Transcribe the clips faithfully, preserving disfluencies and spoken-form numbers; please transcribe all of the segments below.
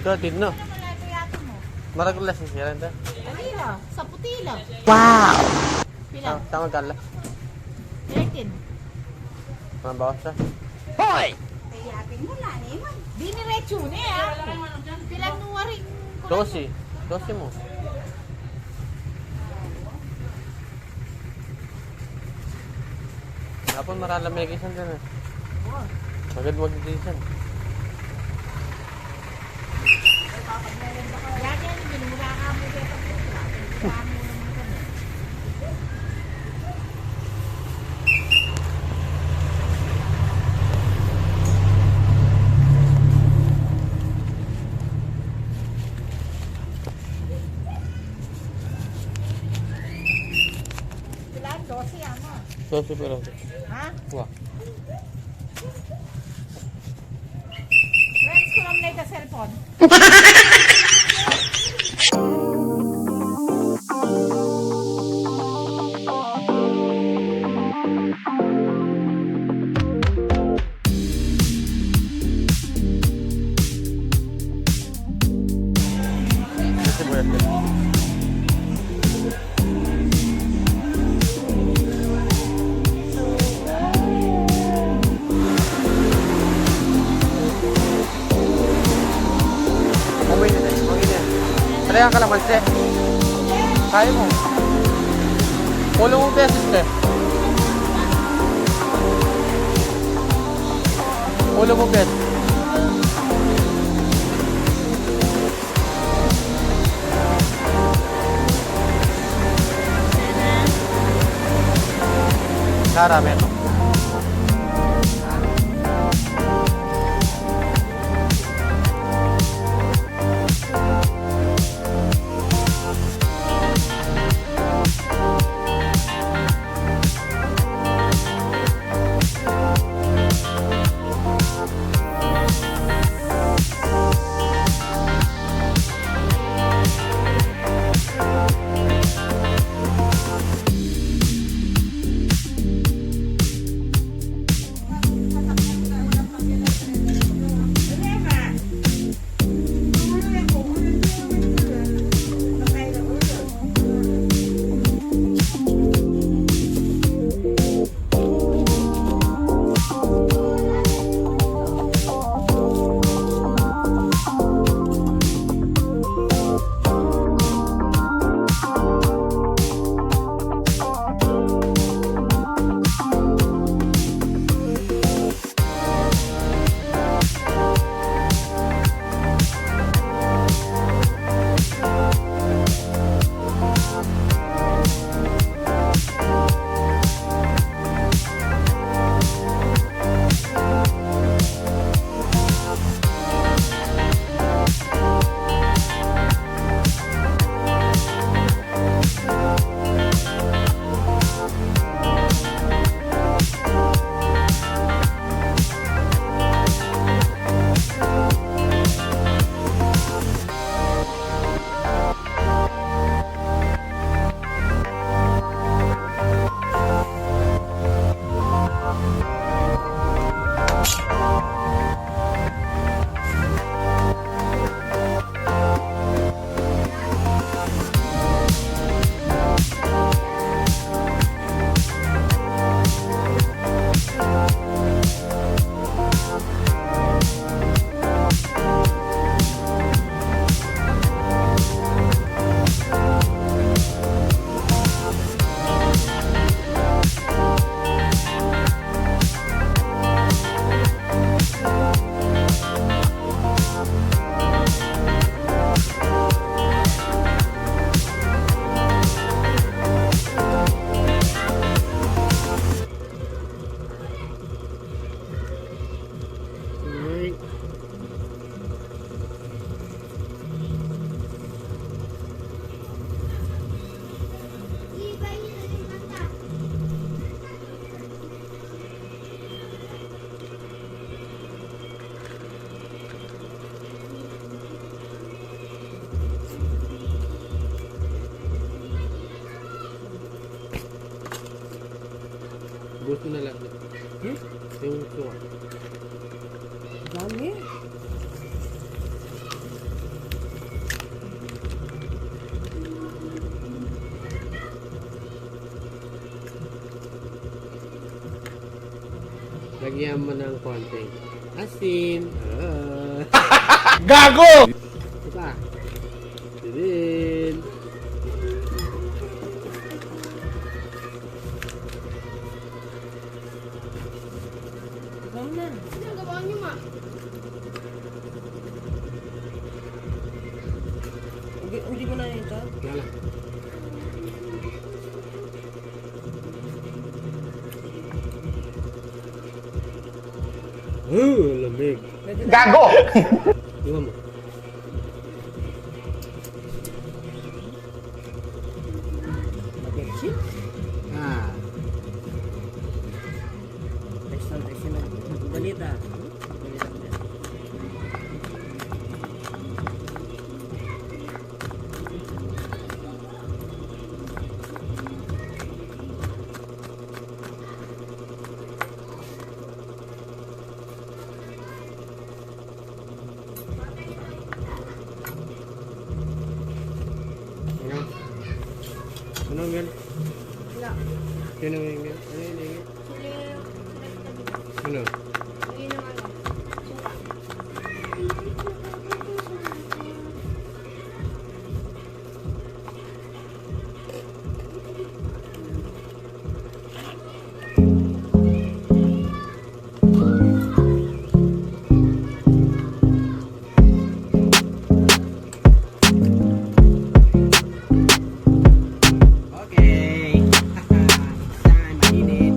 Ito, atin na. Maragul na si Sirenta. Ay, la. Sa puti la. Wow! Pila? Sa, sa magkala? Thirteen. Mga bawas na. Hoy! Kaya atin mo na, ni man. Diniretso na, ah. Pila nuwari? Dose. Dose mu. Apun, marala me kisan din, eh. Magad magdidisan. Kailangan dose, ano? Dose pa lang. Ha? Wa. Friends ko lang na ika cellphone. Pareha kalamansi. Kaya mu. Ulo mu, beses, te. Ulo mu, beses. Kara, meto. Gusto na lang. Hmm? Yung suka. Dami. Lagyan mo ng konting asin. Ah. Gago! Ito pa. Asin. Ikaw na. Ano ang gawa niyo, ma? Hindi, hindi ko na ito. Wala. Oh, lamig. Gago! Iwan mo. Mag-exit? Ah. Text lang, text lang. Balita. Ano? Ano yan? Wala. Sino yan? Ano yan? Sino yung, sino yung tabi ko? Ano? Sino yung ano? Suka. Okay. Time, mainit.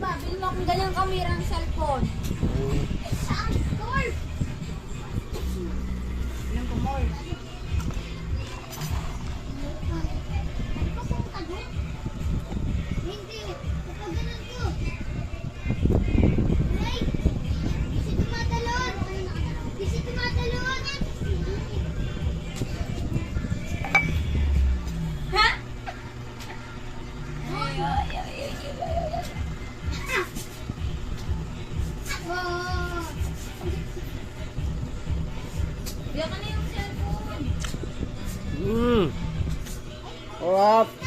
Babil mo akong ganyang kamerang cellphone. Saan? Ilang ka more? Hindi. Kapag ganun ko. Aray! Kasi tumatalon! Kasi tumatalon! Ha? Diyan ka na yung cellphone. Mm. Sarap.